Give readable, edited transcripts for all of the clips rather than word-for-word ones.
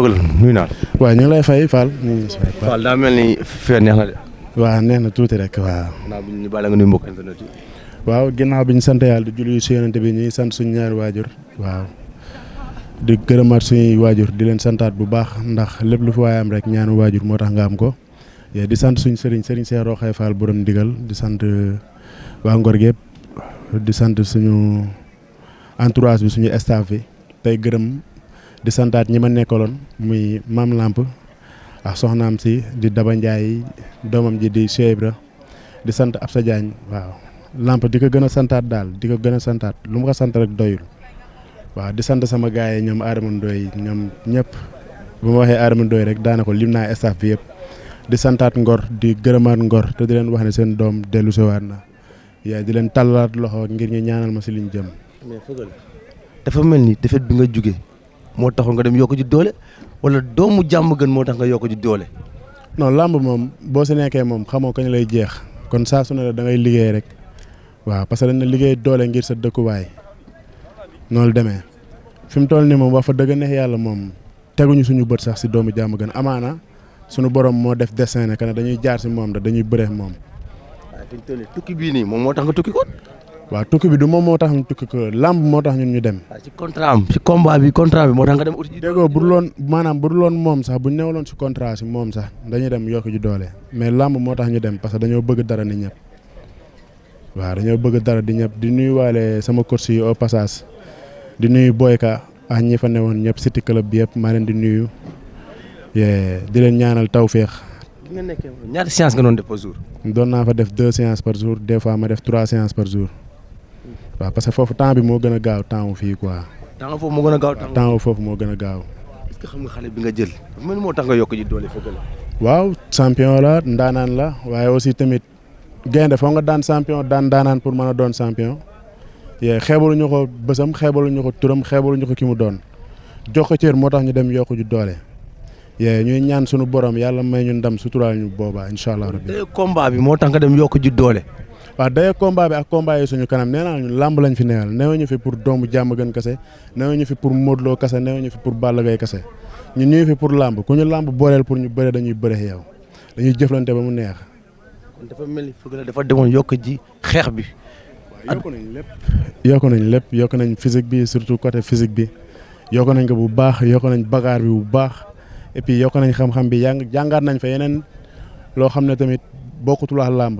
nuyu naa la. waaw ñu ngi lay fay Fall. Fall daa mel ni fee neex na de. waaw neex na tuuti rek waaw. naa bu ñu bàyyi la nga nuyu mbokk internet yi. waaw ginnaaw bi ñu sant yàlla di julli si yonent bi ñuy sant suñu ñaari waajur. waaw di gërëmaat suñuy waajur di leen santaat bu baax ndax lépp lu fi waay am rek ñaanu waajur moo tax nga am ko. di sant suñu sëriñ Cheikh Roxay Fall borom ndigal di sant waa Ngor gépp di sant suñu entourage bi suñu staff bi tey gërëm di santaat ñi ma nekkaloon muy Maam Lamp ak soxnaam si di Daba Ndiaye doomam ji di Cheikh Ibra di sant Absa Diagne waaw Lamp di ko gën a santaat daal di ko gën a santaat lu mu ko sant rek doyul waaw di sant sama gars yi ñoom Adama Ndoye ñoom ñëpp bu ma waxee Adama Ndoye rek daana ko lim naa staff bi yëpp di santaat Ngor di gërëmaat Ngor te di leen wax ne seen doom dellu siwaat na yaa di leen tàllalaat loxo ngir ñu ñaanal ma si liñ jëm. mais Feugeul dafa mel ni defet bi nga jugee moo taxoon nga dem yokk ji doole wala doomu jàmm gën moo tax nga yokk ji doole. non làmb moom boo si nekkee moom xamoo kañ lay jeex kon saa su ne la da ngay liggéey rek waaw parce que dañ na liggéey doole ngir sa dëkkuwaay noonu demee fi mu toll nii moom wax fa dëgg neex yàlla moom teguñu suñu bët sax si doomu jàmm gën amaana suñu borom moo def dessin ne que ne dañuy jaar si moom da dañuy bëre moom. waaw fi mu toll nii tukki bii nii moom moo tax nga tukki ko. waaw tukki bi du moom moo tax ñu tukki ko làmb moo tax ñun ñu dem. waaw ci contrat am ci combat bi contrat bi moo tax nga dem uti ji. déggoo bu dul woon maanaam bu dul woon moom sax bu ñu newaloon si contrat si moom sax dañuy dem yokk ji doole mais làmb moo tax ñu dem parce que dañoo bëgg dara ni ñëpp waaw dañoo bëgg dara di ñëpp di nuyuwaale sama coach yi au passage di nuyu Boyka ak ñi fa newoon ñëpp city club bi yëpp maa leen di nuyu di leen ñaanal tawféex. nga nekkee ñaata séance nga doon def par jour. doon naa fa def 2 séances par jour des fois ma def 3 séances par jour. waaw parce que foofu temps bi moo gën a gaaw temps wu fii quoi. temps foofu moo gën a gaaw temps wu foofu moo gën a gaaw. est-ce que xam nga xale bi nga jël man moo tax nga yokk ji doole Feugeul. waaw champion la ndaanaan la waaye aussi tamit gaynde foo nga daan champion daan ndaanaan pour mën a doon champion. xeebaluñu ko bësam xeebaluñu ko turam xeebaluñu ko ki mu doon jox ko cër moo tax ñu dem yokk ji doole. ñuy ñaan sunu borom yàlla may ñu ndam suturaal ñu boobaa incha allah rabbi. day combat bi moo tax nga dem yokk ji doole. waaw day combat bi ak combat yi suñu kanam nee naa ñu làmb lañ fi newal newuñu fi pour doomu jàmm gën kase newuñu fi pour Modou Lo kase newuñu fi pour Balla Gaye kase ñun ñuy fi pour làmb ku ñu làmb booleel pour ñu bëre dañuy bëre yow dañuy jëflante ba mu neex. kon dafa mel ni Feugeul dafa demoon yokk ji xeex bi. waaw yokk nañ lépp yokk nañ physique bi surtout côté physique bi yokk nañ ko bu baax yokk nañ bagaar bi bu baax et puis yokk nañ xam-xam bi jàngaat nañ fa yeneen loo xam ne tamit bokkutul ak làmb.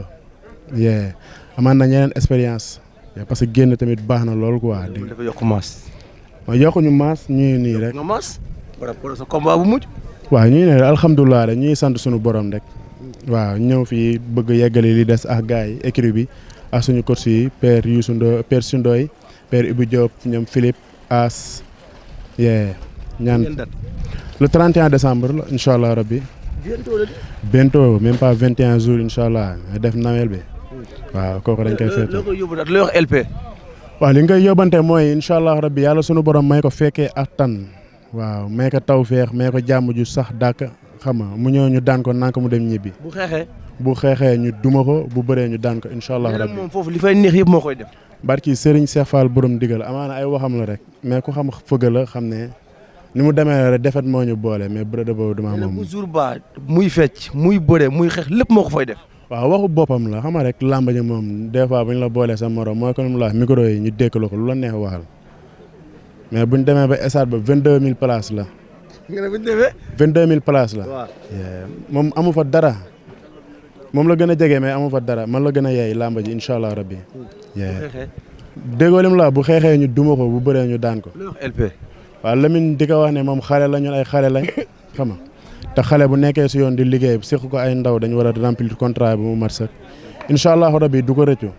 amaan nañ yeneen expérience parce que génn tamit baax na lool quoi. dafa yokk maas. waaw yokkuñu maas ñuy nii rek. nga maas par rapport sa combat bu mujj. waaw ñuy ne alhamdulilah rek ñuy sant suñu borom rek. waaw ñëw fii bëgg yeggali li des ak gars yi écrit bi ak suñu coach yi père Youssou Ndoye père Sundoy père Ibou Diop ñoom Philippe As. ñaan le 31 décembre la incha allah rabbi. bientôt même pas 21 jours incha allah def Noël bi. waaw kooku dañ koy féete. loo koy yóbbu daal looy wax LP. waaw li nga koy yóbbante mooy incha allah rabbi yàlla sunu borom may ko fekkee ak tan waaw may ko tawféex may ko jàmm ju sax dàkk xam nga mu ñëw ñu daan ko nank mu dem ñibbi. bu xeexee ñu duma ko bu bëree ñu daan ko incha allah rabbi. moom foofu li fay neex yëpp moo koy def. barki Serigne Cheikh Fall borom digal amaana ay waxam la rek mais ku xam Feugeul la xam ne ni mu demee rek defet moo ñu boole mais bëre de boobu dama moom. bu jour ba muy fecc muy bëre muy xeex lépp moo ko fay def. waaw waxu boppam la xam nga rek làmb ji moom des fois bu ñu la boolee sa morom mooy ko nu mu la wax micro yi ñu dékkaloo ko lu la neex waxal mais bu ñu demee ba stade ba 22000 places la. nga ne bu ñu demee. 22000 places la. waaw moom amu fa dara moom la gën a jege mais amu fa dara man la gën a yeey làmb ji incha allah rabbi. déggoo lim la bu xeexee ñu duma ko bu bëree ñu daan ko. LP. waaw Lamine di ko wax ne moom xale la ñun ay xale lañ xam nga te xale bu nekkee si yoon di liggéey seq ko ay ndaw dañu war a remplir contrat bi mu mat sax incha allahu rabi du ko rëccu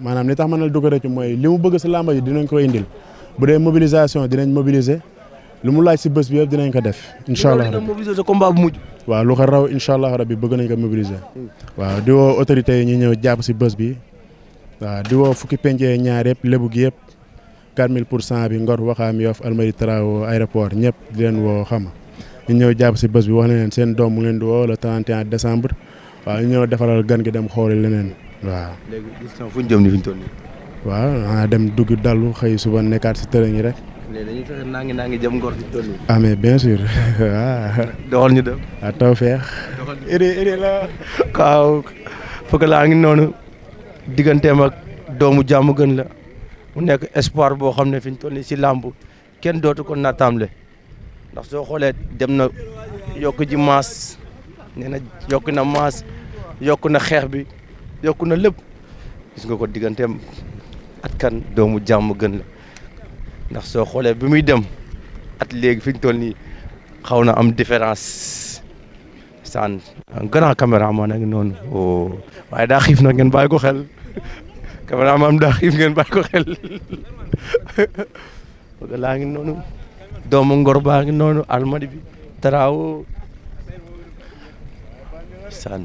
maanaam li tax ma ne du ko rëccu mooy li mu bëgg si làmba ji dinañ ko indil bu dee mobilisation dinañ mobiliser lu mu laaj si bés bi yëpp dinañ ko def. incha allah dinañ mobiliser sa combat bu mujj. waaw lu ko raw incha allahu rabi bëgg nañ ko mobiliser. waaw di woo autorités yi ñu ñëw jàpp si bés bi waaw di woo fukki pencee ñaar yëpp lébu gi yëpp 4000% bi Ngor Waxaam Yoff Almadies Trao aéroport ñëpp di leen woo xam nga ñu ñëw jàpp si bés bi wax na leen seen doom mu leen di woo le 31 décembre waaw ñu ñëw defaral gan gi dem xooli leneen waaw. léegi gis nga fu ñu jëm nii fi ñu toll nii. waaw dem dugg dallu xëy suba nekkaat si tërëñ yi rek léegi dañuy fexe naa ngi jëm Ngor fi toll nii. ah mais bien sûr ah. doxal ñu dem. ah taw feex. iri la. waaw fëgg laa ngi noonu digganteem ak doomu jàmm gën la mu nekk espoir boo xam ne fi ñu toll nii si làmb kenn dootu ko nattaamle ndax soo xoolee dem na yokk ji maas nee na yokk na maas yokk na xeex bi yokk na lépp gis nga ko digganteem at kan doomu jàmm gën la ndax soo xoolee bi muy dem at léegi fi ñu toll nii xaw na am différence saan grand caméraman a ngi noonu waaye daa xiif nag ngeen bàyyi ko xel caméraman daa xiif ngeen bàyyi ko xel bëgg laa ngi noonu doomu Ngor baa ngi noonu almadi bi taraawo saan